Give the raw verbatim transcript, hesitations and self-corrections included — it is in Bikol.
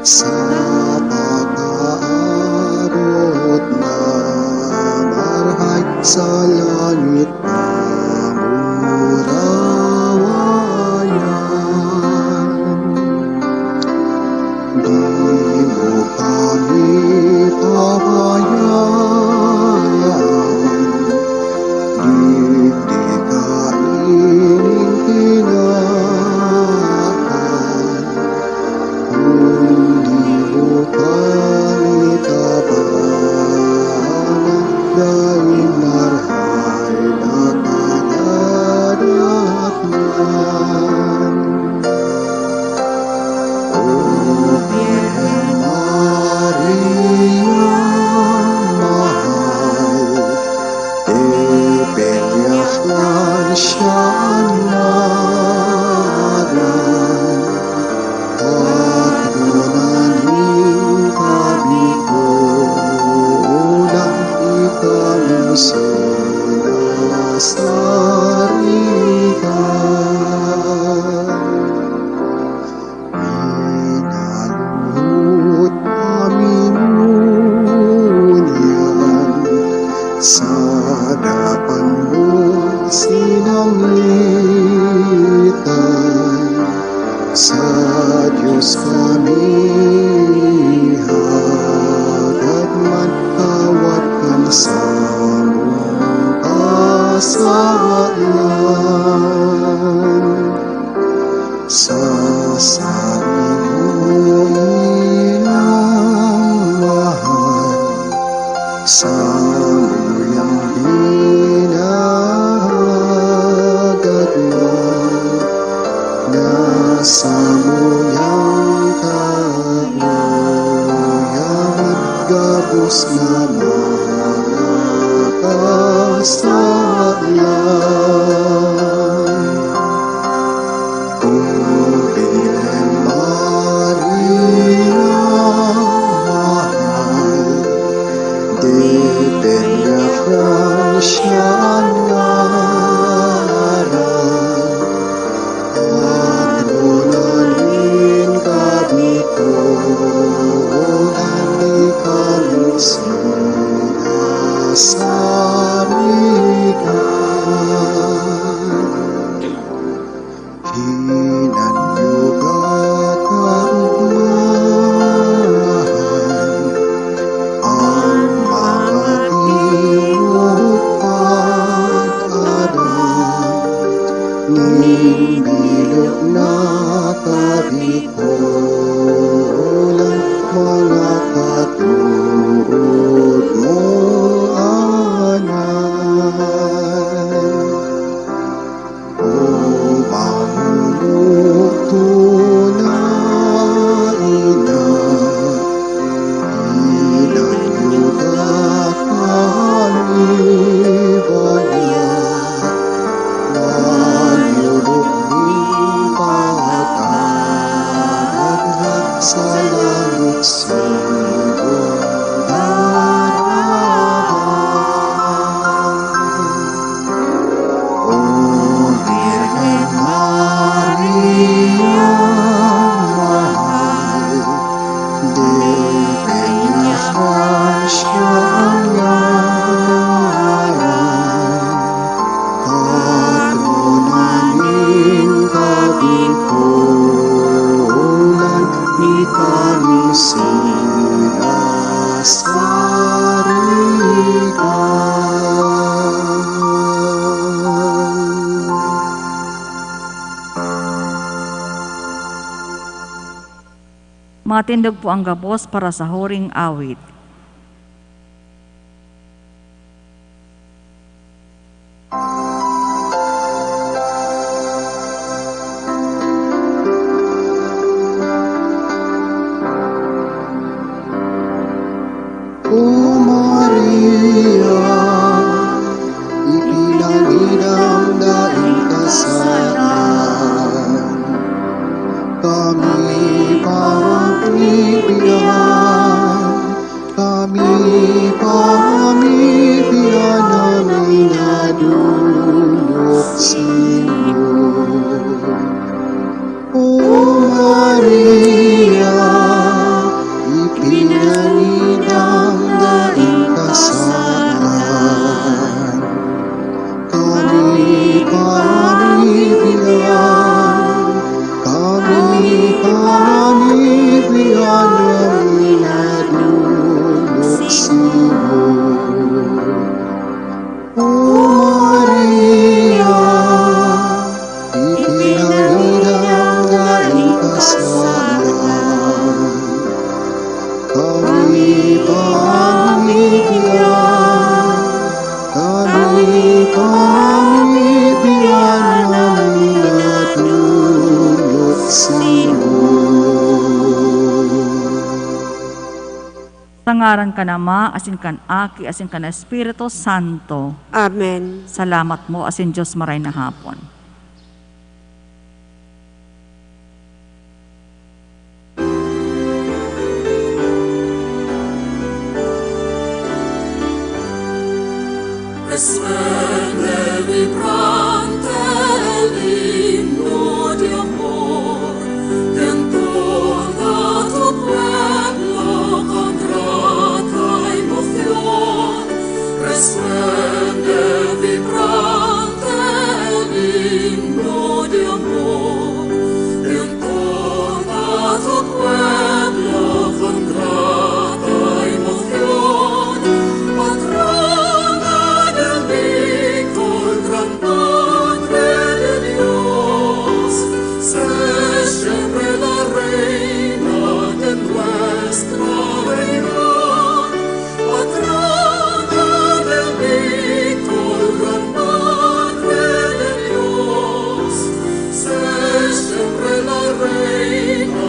Sa pakaabot na marahay sa langit na murawayan. Di mo kami pabayaan, digdi ka ining ingatan. Kung di mo kami tabangan, daing marahay na kadaratman. O Birhen Maria, mahal, Epenyaklan siya an ngaran, patronan nin kabikolan, di kami sinasarigan. Pinaluhod kami ngunyan sa dapan mong sinanglitan. Sa Diyos kami hagad man, tawad kan samong kasalan. Sa saimo inang mahal, samuyang hinahagad man, na samuyang kaoyaman, gabos na mga kasalan. O Birhen Maria, mahal, Depende kan siya an ngaran, patronan nin kabikolan, di kami sinasarigan. Hinanyuga kang mahal, ang mga tingog pag-aram, nin bilog na kabikolan, mga katood mo, anak. O mamomoto na ina, hinanyuga kami bayat, mayurog nin pagkadagdag sa langit. Sibong darabang, O Birhen Maria, mahal, di kanya kasya ang ngaran. Patronan nin kabikolan, di kami sinasarigan. Matindog po ang gabos para sa huring awit. O Maria, ikinangid ang daing kasalan, kami pagbibilang Sa ngaran kan Ama, asin kan Aki, asin kan Espiritu Santo. Amen. Salamat mo, asin Diyos maray na hapon.